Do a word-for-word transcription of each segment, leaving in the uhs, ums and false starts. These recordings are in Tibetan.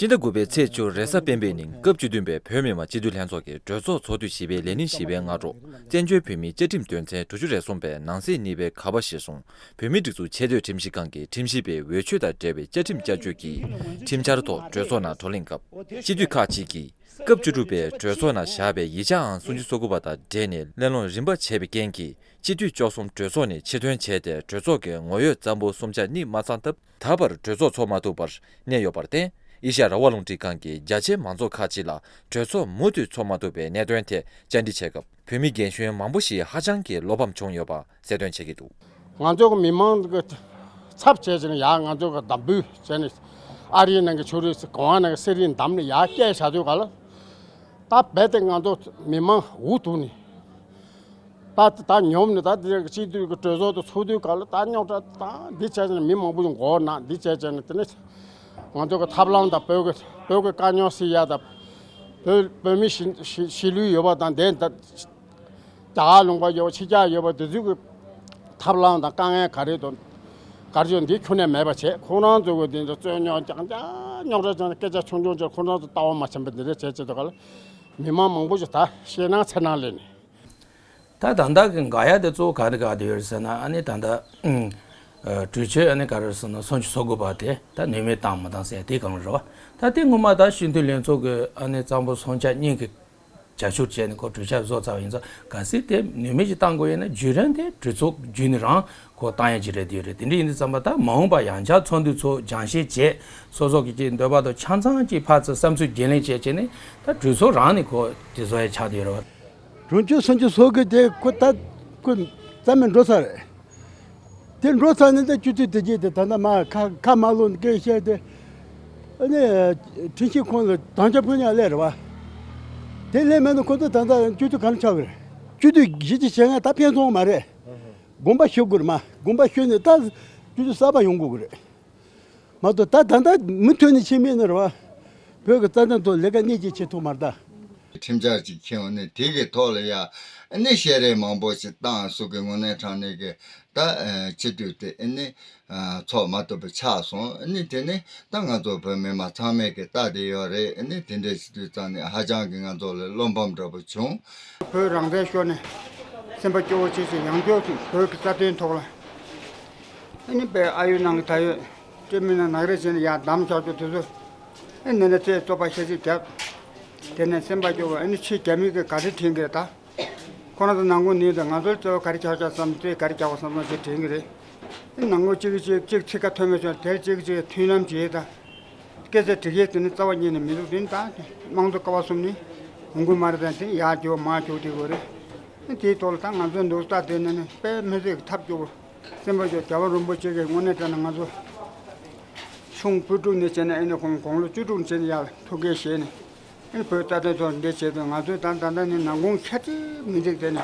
སྤྱི་ཟླ་དགུ་པའི་ཚེས་བཅུ་རེས་གཟའ་སྤེན་པའི་ཉིན་སྐབས་བཅུ་བདུན་པའི་བོད་མི་མང་སྤྱི་འཐུས་ལྷན་ཚོགས་ཀྱི་གྲོས་ཚོགས་ཚོགས་དུས་བཞི་པའི་ལས་ཉིན་བཞི་པའི་སྔ་དྲོ། བཙན་བྱོལ་བོད་མིའི་བཅའ་ཁྲིམས་དོན་ཚན་དྲུག་ཅུ་རེ་གསུམ་པའི་ནང་གསེས་གཉིས་པའི་ག་པ་གཞིར་བཟུང་བོད་མིའི་སྒྲིག་འཛུགས་ཆེས་མཐོའི་ཁྲིམས་ཞིབ་ཁང་གི་ཁྲིམས་ཞིབ་པའི་འོས་ཆོས་དང་འབྲེལ་བའི་བཅའ་ཁྲིམས་བསྐྱར་བཅོས་ཀྱི་ཁྲིམས་འཆར་ཐོག་གྲོས་ཚོགས་ནང་བགྲོ་གླེང་སྐབས། སྤྱི་འཐུས་ཁག་ཅིག་གིས་སྐབས་བཅུ་དྲུག་པའི་གྲོས་ཚོགས་ནང་བཞག་པའི་ཡིག་ཆའང་སུམ་ཅུ་སོ་དགུ་པ་དང་འབྲེལ་ནས་གླེང་སློང་རིམ་པ་བྱས་པའི་རྐྱེན་གྱིས། སྤྱི་འཐུས་བཅུ་གསུམ་གྲོས་ཚོགས་ནས་ཕྱིར་ཐོན་བྱས་ཏེ། གྲོས་ཚོགས་ཀྱི་ངོ་ཡོད་རྩ་འབོར་སུམ་ཆ་གཉིས་མ་ཚང་སྟབས། ད་བར་གྲོས་ཚོགས་ཚོགས་མ་ཐུབ་པར་གནས་ཡོད་པར་བརྟེན། ཨེ་ཤ་ཡ་རང་དབང་རླུང་འཕྲིན་ཁང་གིས་རྒྱ་ཆེའི་མང་ཚོགས་ཁག་ཅིག་ལ་གྲོས་ཚོགས་མུ་མཐུད་ཚོགས་མ་ཐུབ་པའི་གནད་དོན་ཐད་བཅར་འདྲི་བྱས་སྐབས། བོད་མི་རྒན་གཞོན་མང་པོ་ཞིག་ཧ་ཅང་གི་བློ་ཕམ་བྱུང་ཡོད་པ་གསལ་སྟོན་བྱེད་ཀྱི་འདུག། ང་ཚོ་གི་མི་མང་གི་ཚབ་བྱས་བྱས་ནས་ཡར་ང་ཚོ་གི་འདེམས་སྤེལ་བྱས་ནས། ཨ་རིའི་ནང་གི་ཕྱོགས་རིས་གོང་བ་ནང་གི་སེ་རིའི་འདམ་ནས་ཡར་བསྐྱལ་བྱ་དུས་ག་ལ། ད་རྦད་དེ་ང་ཚོ་མི་མང་འུ་ཐུག་ནས། ད་ད་ཉོབ་ནས། ད་དེ་སྤྱི་འཐུས་ཀྱི་གྲོས་ཚོགས་དེ་ཚོགས་དུས་ག་ལ། ད་རྙོག་དྲ་ད་འདི་བྱས་བྱས་ནས་མི་མང་པོ་ཞིག་མགོ་ན་འདི་བྱས་བྱས་ནས། དེ་ནས་ང་ཚོ་གི་ཐབས་ལམ་དང་། བོད་ཀྱི་བོད་ཀྱི་དཀའ་རྙོག་སེལ་ཡ་དང་། བོད་བོད་མི་གཞིས་གཞིས་གཞིས་ལུས་ཡོད་པ་དང་། དེ་ད་རྒྱ་གར་ལུང་པ་ཡོད་པ། ཕྱི་རྒྱལ་ཡོད་པ་དེ་ཚོའི་གི་ཐབས་ལམ་དང་དཀའ་ངལ་ག་རེ་དང་། ག་རེ་བྱུང་འདི་ཁྱོན་ནས་མེད་པ་བྱས། ཁོ་རང་ཚོ་གི་དེ་ཚོ་རྩོད་རྙོག་རྐྱང་རྐྱང་། རྙོག་དྲ་རྐྱང་རྐྱང་། སྐད་ཆ་ཆུང་ཆུང་བྱས། ཁོ་རང་ཚོ་ལྟ་བ་མ་འཆམ་པ་འདི་འདྲ་བྱས་བྱས་དུས་ག་ལ། མི་མང་མང་པོ་ཞིག་ད་ཞེད་སྣང་འཚེར་སྣང་སླེབས་ནས། ད་ད་ལྟ་གི་འགག་ཡ་དེ་གཙོ་བོ་ག་རེ་འགག་བསྡད་ཡོད་རེད་ཟེར་ན། ཨ་ནི་ད་ལྟ་ཨུམ་ཨ་གྲོས་ཆོད་ཨ་ནི་ག་རེ་ཟེར་ན་སུམ་ཅུ་སོ་དགུ་པ་དེ་ད་ནུས་མེད་བཏང་མ་བཏང་ཟེར་དེ་གང་རེད་བ། ད་དེ་སྔོན་མ་ད་སྤྱི་འཐུས་ལྷན་ཚོགས་ཀྱི་ཨ་ནི་རྩ་འབོར་སུམ་ཆ་གཉིས་ཀྱི་རྒྱབ་སྐྱོར་བྱས་ནས་ཁོ་གྲོས་འཆར་བཟོ་ཚར་བ་ཡིན་ཙང་། གལ་སྲིད་དེ་ནུས་མེད་ཅིག་བཏང་དགོས་ཡོད་ན། བརྒྱུད་རིམ་དེ་གྲོས་ཚོགས་བརྒྱུད་ནས་རང་ཁོ་བཏང་ཡ་ཅིག་རེད་འདོད་རེད། དེ་འདྲ་ཡིན་དུས་ཙམ་པ། ད་མ་འོངས་པ་ཡང་བསྐྱར་ཚོགས་འདུ་ཚོགས། སྦྱང་བཤད་བྱས། སོ་སོ་གི་ཅིག་འདོད་པ་དང་ཆ་ཚང་ཅིག་ཕར་ཚུར་བསམ་ཚུལ་བརྗེ་ལེན་བྱས་བྱས་ནས། ད་གྲོས་ཚོགས་རང་ནས་ཁོ་དེ་བཟོ་ཡ་ཆགས་བསྡད་ཡོད་རེད་བ། གྲོས་ཆོད་སུམ་ཅུ་སོ་དགུ་དེ་ཁོ་ད་ཁོ་རྩ་མེད་འགྲོ་ཚར་རེད། དེ་འགྲོ་ཚར་ནས་ད་སྤྱི་འཐུས་དེ་གྱད་དེ་ད་ལྟ་མར་ཁ་ཁ་མ་ལོག་ནས་སྐད་བཤད་དེ། ཨ་ནི་ཁྲིམས་ཞིབ་ཁང་ལ་དམ་བཅའ་ཕུལ་ནས་སླེབས་རེད་བ། དེ་སླེབས་མེད་ན་ཁོ་ཚོ་ད་ལྟ་སྤྱི་འཐུས་ག་རེ་ཆགས་ཀྱི་རེད། སྤྱི་འཐུས་གཞི་གཅིག་བྱེད་མཁན་ད་ཕན་ཐོགས་མ་རེད། དགོངས་པ་ཞུ་དགོས་རེད་མ། དགོངས་པ་ཞུས་ནས་ད་སྤྱི་འཐུས་གསར་པ་ཡོང་དགོས་ཀྱི་རེད། མ་གཏོགས་ད་ད་ལྟ་མུ་མཐུད་ནས་ཕྱིན་མིན་ནི་རེད་བ། བོད་ཀྱི་རྩ་དོན་ཐོག་ལས་ཀ་སྣེ་གཅིག་བྱེད་ཐུབ་མ་རེད་ད། ཁྲིམས་འཆར་ཅིག་ཁྱེར་ཡོང་ནས། དེ་གི་ཐོག་ལ་ཡ་ཨ་ནི་བཤད་རེས་མང་པོ་ཞིག་བཏང་། སུ་གི་དངོས་གནས་དྲང་གནས་ཀྱི་ད་ཨ་སྤྱི་འཐུས་དེ་ཨ་ནི་ཨ་ཚོགས་མ་ཐུབ་པ་ཆགས་སོང་། ཨ་ནི་དེ་ནི་ད་ང་ཚོ་བོད་མི་མང་ཚང་མས་ཀྱི་ལྟ་བསྡད་ཡོད་རེད། ཨ་ནི་དེ་འདྲ་ཞིག་དུས་ཙང་ནས་ཧ་ཅང་གི་ང་ཚོ་ལ་བློ་ཕམ་འདྲ་པོ་བྱུང་། བོད་རང་བཙན་ཤོར་ནས་སེམས་པ་སྐྱོ་བོ་བྱེད་བྱེད། ཡང་སྐྱར་བོད་ཀྱི་རྩ་དོན་ཐོག་ལ་ཨ་ནི་དཔེ་ཨ་ཡོད་ནང་གི་ད་ཡོད། སྤྲེལ་མི་ནང་ནག་རེད་བྱས་ནས་ཡར་བསྡམས་བཞག་རྒྱུ་དེ་ཚོ། ཨ་ནི་ནས་རྩད་བཙོག་པ་ཤ་ཤ་བརྒྱབ། དེ་ནས་སེམས་པ་སྐྱོ་བོ། ཨ་ནི་ཕྱི་རྒྱ་མི་གིས་ག་རེ་དྲན་གི་རེད་ད། ཁོ་རང་ཚོ་ནང་ཁུལ་ནས་ད་ང་ཚོར་རྩོད་པ་ག་རེ་རྒྱག་རྒྱག་བསམ། རྩོད་ག་རེ་རྒྱག་པ་བསམ་བསམ་བྱས་དྲན་གི་རེད། ཨ་ནང་ཁུལ་གཅིག་གིས་གཅིག་གཅིག་ཚིག་ཁ་ཐོན་མེད་བྱུང་། དེར་གཅིག་གིས་གཅིག་མཐུན་ལམ་བྱས་ད། སྐད་ཆ་འདྲི་མཁན་དེ་ནི་རྩ་བ་ཉིད་ནས་མི་འདུག། དེ་ནི་ད་དམངས་གཙོ་ཀ་བ་གསུམ་ནི་ཡོང་གི་མ་རེད། ད་དེ་ནི་ཡར་རྒྱུག་མར་རྒྱུག་དེ་དགོས་རེད། དེའི་ཐོག་ལ་ད་ང་ཚོའི་འདུག་ལྟ་དེ་ནི་ནི་དཔེ་མི་སྲིད་ཀྱི་ཐབས་སྐྱོ་བོ། སེམས་པ་སྐྱོ། རྒྱལ་བ་རིན་པོ་ཆེ་གིས་དངོས་གནས་དྲང་གནས་ང་ཚོ་ཆུང་བུ་ཕྲུག་ནས་བྱས་ནས། ཨ་ནི་ཁོང་དགུང་ལོ་བཅུ་དྲུག་ནས་བྱས་ནས་ཡར་ཐུགས་འགན་བཞེས་ནས། ཨ་ནི་བོད་རྩ་དོན་ཐོག་འདི་བྱས་དུས། ང་ཚོས་ད་ད་ལྟ་ནི་ནང་ཁུལ་ཁ་བྲལ་མི་འགྲིག། དེ་ནི་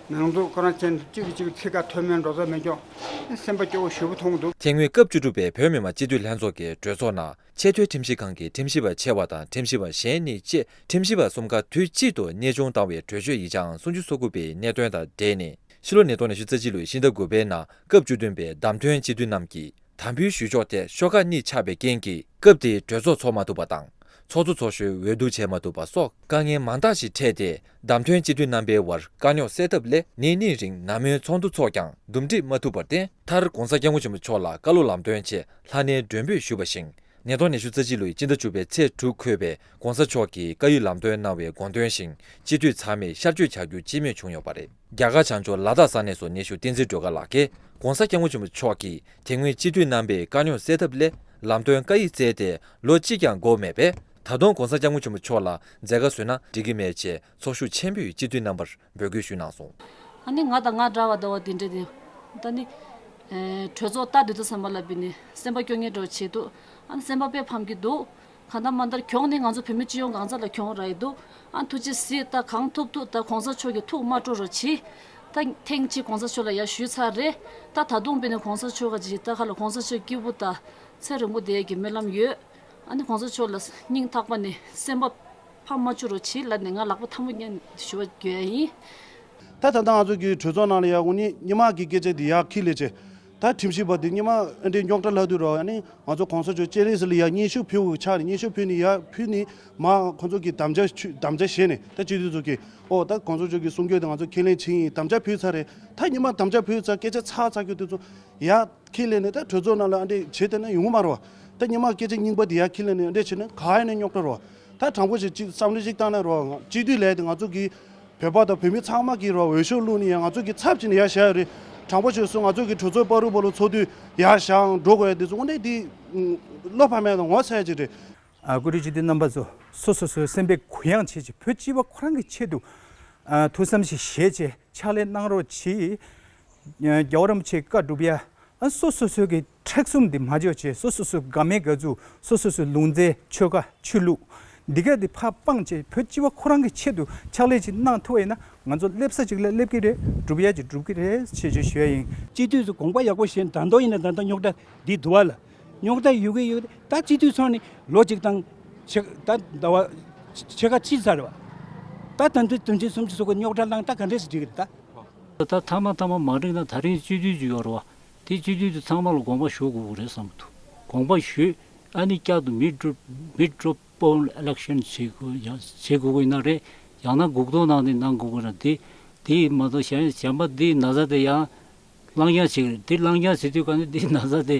ནང་དུ་ཁོ་རང་ཅན་གཅིག་གིས་གཅིག་ཚིག་ཁ་ཐོན་མེད་འགྲོ་ས་མེད་ཀྱང་། སེམས་པ་སྐྱོ་བོ་ཞེ་པོ་མཐོང་འདུག། དེ་སྔོན་སྐབས་བཅུ་དྲུག་པའི་བོད་མི་མང་སྤྱི་འཐུས་ལྷན་ཚོགས་ཀྱི་གྲོས་ཚོགས་ནང་། ཆེས་མཐོའི་ཁྲིམས་ཞིབ་ཁང་གི་ཁྲིམས་ཞིབ་པ་ཆེ་བ་དང་ཁྲིམས་ཞིབ་པ་གཞན་གཉིས་བཅས་ཁྲིམས་ཞིབ་པ་གསུམ་ཀ་དུས་གཅིག་ཏུ་གཉེར་སྐྱོང་བཏང་བའི་གྲོས་ཆོད་ཡིག་ཆའང་སུམ་ཅུ་སོ་དགུ་པའི་གནད་དོན་དང་འབྲེལ་ནས། ཕྱི་ལོ་ཉིས་སྟོང་ཉི་ཤུ་རྩ་གཅིག་ལོའི་ཕྱི་ཟླ་དགུ་པའི་ནང་སྐབས་བཅུ་བདུན་པའི་བདམས་ཐོན་སྤྱི་འཐུས་རྣམས་ཀྱིས་དམ་འབུལ་ཞུ་ཕྱོགས་ཐད་ཤོག་ཁག་གཉིས་ཆགས་པའི་རྐྱེན་གྱིས། སྐབས་དེའི་གྲོས་ཚོགས་ཚོགས་མ་ཐུབ་པ་དང་། ཚོགས་གཙོ་ཚོགས་གཞོན་འོས་བསྡུ་བྱས་མ་ཐུབ་པ་སོགས་དཀའ་ངལ་མང་དག་ཞིག་འཕྲད་དེ། བདམས་ཐོན་སྤྱི་འཐུས་རྣམ་པའི་དབར་དཀའ་རྙོག་སེལ་ཐབས་སླད། ཉིན་གཉིས་རིང་ནམ་ཡང་ཚོགས་འདུ་འཚོགས་ཀྱང་འདུམ་འགྲིག་མ་ཐུབ་པར་བརྟེན། མཐར་༧གོང་ས་༧སྐྱབས་མགོན་ཆེན་པོ་མཆོག་ལ་བཀའ་སློབ་ལམ་སྟོན་ཆེད་ལྷ་ནས་མགྲོན་འབོད་ཞུས་པ་བཞིན། ཉིས་སྟོང་ཉི་ཤུ་རྩ་གཅིག་ལོའི་སྤྱི་ཟླ་བཅུ་པའི་ཚེས་དྲུག་འཁོད་པའི་༧གོང་ས་མཆོག་གིས་བཀའ་ཡིག་ལམ་སྟོན་གནང་བའི་དགོངས་དོན་བཞིན། སྤྱི་འཐུས་ཚང་མས་ཤར་བསྐྱོད་བྱ་རྒྱུ་སྤྱི་མོས་བྱུང་ཡོད་པ་རེད། རྒྱ་གར་བྱང་ཕྱོགས་ལ་དྭགས་ས་གནས་སུ་ཉི་ཤུ་བསྟན་འཛིན་སྒྲོལ་དཀར་ལགས་ཀྱིས་༧གོང་ས་༧སྐྱབས་མགོན་ཆེན་པོ་མཆོག་གིས་དེ་སྔོན་སྤྱི་འཐུས་རྣམ་པའི་དཀའ་རྙོག་སེལ་ཐབས་སླད་ལམ་སྟོན་བཀའ་ཡིག་བསྩལ་ཏེ་ལོ་གཅིག་ཀྱང་འགོར་མེད་པས། ད་དུང་༧གོང་ས་༧སྐྱབས་མགོན་ཆེན་པོ་མཆོག་ལ་མཛད་དཀའ་བཟོས་ན་འགྲིག་གི་མེད་ཅེས་ཚོགས་ཞུགས་ཆེན་པོས་སྤྱི་འཐུས་རྣམ་པར་འབོད་སྐུལ་ཞུས་གནང་སོང་། ཨ་ནི་ང་དང་ང་འདྲ་བ་འདྲ་བ་དེ་འདྲ་དེ། ད་ནི་ཨེ་གྲོས་ཚོགས་ལྟ་དུས་ཚོད་ཙམ་པ་ལ་བྱས་ནས་སེམས་པ་སྐྱོ་ངེས་འདྲ་བོ་བྱེད་འདུག། ཨ་ནི་སེམས་པ་དཔེ་ཕམ་གྱི་འདུག། གང་ལྟར་མ་ལྟར་གྱོང་ནི་ང་ཚོ་བོད་མི་སྤྱི་ཡོངས་གང་ས་ལ་གྱོང་རག་གི་འདུག། ཨ་ཐུགས་རྗེ་གཟིགས། ད་གང་ཐུབ་ཐུབ་ད་༧གོང་ས་མཆོག་གི་ཐུགས་མ་སྤྲོ་རོགས་གྱིས། ད་ཐེངས་གཅིག་༧གོང་ས་མཆོག་ལ་ཡར་ཞུས་ཚར་རེད། ད་ད་དུང་བྱས་ནས་༧གོང་ས་མཆོག་ག་ཅིག་ད་ཁ་ལ་༧གོང་ས་མཆོག་སྐྱིད་པོ་ད་ཚེ་རིང་པོ་བསྡད་ཀྱི་སྨོན་ལམ་ཡོད། ཨ་ནི་༧གོང་ས་མཆོག་ལ་སྙིང་ཐག་པ་ནས་སེམས་པ་ཕམ་མ་བཅུག་རོགས་གྱིས་ལབ་ནས་ང་ལག་པ་ཐལ་མོ་སྒྲོན་ཞུ་བ་རྒྱག་ཡ་ཡིན། ད་ད་ལྟ་ང་ཚོ་གི་གྲོས་ཚོགས་ནང་ལ་ཡར་དངོས་གནས་སྔོན་མ་གི་སྐད་ཆ་འདི་ཡར་འཁྱེར་སླེབས་བྱས། ད་ཁྲིམས་ཞིབ་པ་དེ་སྔོན་མ་ཨ་འདྲའི་རྙོག་དྲ་ལྷག་དུས་རོ། ཨ་ནི་ང་ཚོ་གོང་ས་མཆོག་སྤྱན་རས་གཟིགས་ལ་ཡར་སྙན་ཞུ་ཕུལ་དགོས་ཆགས་ནས། སྙན་ཞུ་ཕུལ་ནས་ཡར་ཕུལ་ནས་མར་ཁོང་ཚོ་གིས་དམ་བཅའ་ཆུ་དམ་བཅའ་བཞེས་ནས། ད་སྤྱི་འཐུས་ཚོ་གིས་ཨོ་ད་གོང་ས་མཆོག་གིས་གསུང་རྒྱུ་དེ་ང་ཚོ་ཁས་ལེན་བྱེད་ཡིན། དམ་བཅའ་ཕུལ་ཚར་རེད། ད་སྔོན་མ་དམ་བཅའ་ཕུལ་ཚར། སྐད་ཆ་ཚར་ཚར་རྒྱུ་དེ་ཚོ་ཡར་ཁས་ལེན་ནས་ད་གྲོས་ཚོགས་ནང་ལ་ཨ་འདྲས་བྱེད་བསྡད་ན་ཡོང་གི་མ་རེད་བ། ད་སྔོན་མ་སྐད་ཆ་རྙིང་པ་དེ་ཡར་ཁས་ལེན་ནས་ཨ་འདྲས་བྱེད་ན་ག་ཡིན་ནའི་རྙོག་དྲ་རེད་བ། ད་དྲང་པོ་ཞིག་ཅིག་བསམ་བློ་ཞིག་བཏང་ན་རེད་བ། སྤྱི་འཐུས་ལས་དེ་ང་ཚོ་གི་བོད་པ་དང་བོད་མི་ཚང་མ་གིས་རེད་བ། འོས་ཤོག་བླུགས་ནས་ཡང་ང་ཚོ་གི་ཚབ་བྱས་ནས་ཡར་བཞག་ཡོད་རེད། དྲང་པོ་ཞིག་གསུང་། ང་ཚོ་གི་གྲོས་ཚོགས་བར་དུ་བར་དུ་ཚོགས་དུས་ཡར་བཞག་འགྲོ་དགོས་ཡ་དེ་ཚོ་དངོས་གནས་དེ་བློ་ཕམ་ཡ་དང་ངོ་ཚ་ཡ་ཅིག་རེད། ཨ། བཀུར་འོས་སྤྱི་འཐུས་རྣམ་པ་ཚོ། སོ་སོ་སོའི་སེམས་པའི་གུ་ཡངས་བྱེད་ཅིག་བོད་སྤྱི་པ་ཁོ་རང་གི་ཆེད་དུ། ཨ། ཐུགས་བསམ་ཞིག་བཞེས་བྱས་ཕྱག་ལས་གནང་རོགས་གྱིས། རྒྱལ་བ་རིན་པོ་ཆེའི་བཀའ་སྒྲུབ་ཡ། ཨ། སོ་སོ་སོའི་གི་མཁྲེགས་གསུམ་འདི་མ་འཇོག་བྱས། སོ་སོ་སོའི་དགའ་མོས་དགའ་ཚོར། སོ་སོ་སོའི་ལུང་ཚན་ཆོལ་ཁ་ཆོས་ལུགས་འདི་ག་འདི་ཕར་སྤངས་བྱས་བོད་སྤྱི་པ་ཁོ་རང་གི་ཆེད་དུ་ཕྱག་ལས་ཅིག་གནང་ཐུབ་པ་ཡིན་ན། ང་ཚོ་སླེབས་ས་ཅིག་ལ་སླེབས་ཀྱི་རེད། སྒྲུབ་ཡ་ཅིག་སྒྲུབ་ཀྱི་རེད་ཞེས་ཞུ་ཞུ་ཡ་ཡིན། སྤྱི་འཐུས་ཚོ་དགོངས་པ་ཡག་པོ་བཞེས། ད་དུང་ཡིན་ན་ད་ལྟ་རྙོག་དྲ་འདི་འདུག་བ་ལ། རྙོག་དྲ་ཡོད་ཀྱི་ཡོད། ད་སྤྱི་འཐུས་ཚོ་ནི་ལོ་གཅིག་དང་ཕྱེད་ད་ཟླ་བ་ཕྱེད་ཀ་ཕྱིན་ཚར་བ། ད་ད་དུང་བདུན་ཕྱིན་སུམ་ཅུ་སོ་དགུ་རྙོག་དྲ་བསླངས། ད་ག་འདྲས་སེ་འགྲིག་གི་རེད་ད། ད་མཐའ་མ་མཐའ་མ་མ་འགྲིག་ན་ད་རིང་སྤྱི་འཐུས་ཅིག་ཡོད་རེད་བ། དེ་སྤྱི་འཐུས་དེ་ཚང་མ་ལ་དགོངས་པ་ཞུ་དགོས་ཀྱི་རེད་བསམ་གྱི་འདུག་དགོངས་པ་ཞུས། ཨ་ནི་བསྐྱར་དུ་མི་འགྲོ་མི་འགྲོ་པོ་ཨི་ལེག་ཤན་བྱེད་དགོས་ཡ་བྱེད་དགོས་ཀྱི་ཡིན་ན་རེད། ཡང་ན་སྒུག་ཐོ་ནང་ནས་གནང་དགོས་ཀྱི་ན། དེ་དེ་མ་གཏོགས་གཞན་གཞན་པ་འདི་ན་ཚ་དེ་ཡང་བླངས་རྐྱང་བྱེད་ཀྱི་རེད། དེ་བླངས་རྐྱང་བྱེད་དུས་ག་ནས་འདི་ན་ཚ་དེ་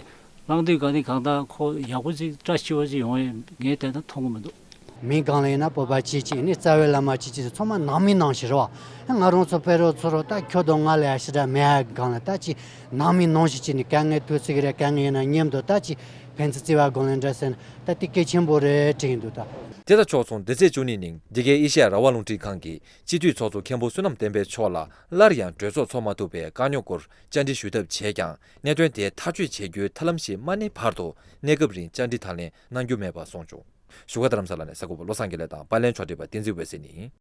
བླངས་དུས་ག་ནས་གང་ལྟར་ཁོ་ཡག་པོ་ཅིག་བཀྲ་ཤིས་པ་ཅིག་ཡོང་ཡ་ངས་བལྟས་ན་མཐོང་གི་མི་འདུག་མི་སྒང་ལ་ཡིན་ན་བོད་པ་གཅིག་གཅིག་ནི་རྩ་བའི་བླ་མ་གཅིག་གཅིག་ཚང་མ་ནང་མི་ནང་བཞིན་རེད་བ། ང་རང་ཚོ་ཕེ་རོ་ཚོ་རོ་ད་ཁྱོད་དང་ང་ལ་ཡ་ཞེ་དྲག་མེད་ཡ་སྒང་ལ། ད་ཅིག་ནང་མི་ནང་བཞིན་བྱས་ནས་དཀའ་ངལ་ཐུག་ཚིག་རེད། དཀའ་ངལ་ཡིན་ན་མཉམ་དུ་ད་ཅིག་ཕན་ཚུན་བརྩི་བ་སྒང་ལ་འདྲ་ཟེར་ན་ད་དེ་གལ་ཆེན་པོ་རེད་དྲན་གྱི་འདུག་ད། དེ་དང་ཕྱོགས་མཚུངས་འདི་ཚེས་བཅུ་གཉིས་ཉིན་འདི་གའི་ཨེ་ཤེ་ཡ་རང་དབང་རླུང་འཕྲིན་ཁང་གིས་སྤྱི་འཐུས་ཚོགས་གཙོ་མཁན་པོ་བསོད་ནམས་བསྟན་འཕེལ་མཆོག་ལ་སླར་ཡང་གྲོས་ཚོགས་འཚོགས་མ་ཐུབ་པའི་དཀའ་རྙོག་སྐོར་བཅར་འདྲི་ཞུ་ཐབས་བྱས་ཀྱང་། གནད་དོན་དེ་ཐག་གཅོད་བྱེད་རྒྱུའི་ཐབས་ལམ་ཞིག་མ་གནས་བར་དུ་གནས་སྐབས་རིང་བཅར་འདྲི་དང་ལེན་གནང་རྒྱུ་མེད་པ་གསུངས་བྱུང་། བཞུགས་སྒར་རྡ་རམ་ས་ལ་ནས་གསར་འགོད་པ་བློ་བཟང་དགེ་ལེགས་དང་པར་ལེན་ཕྱོགས་སྒྲིག་པ་བསྟན་འཛིན་འོད་ཟེར་གཉིས།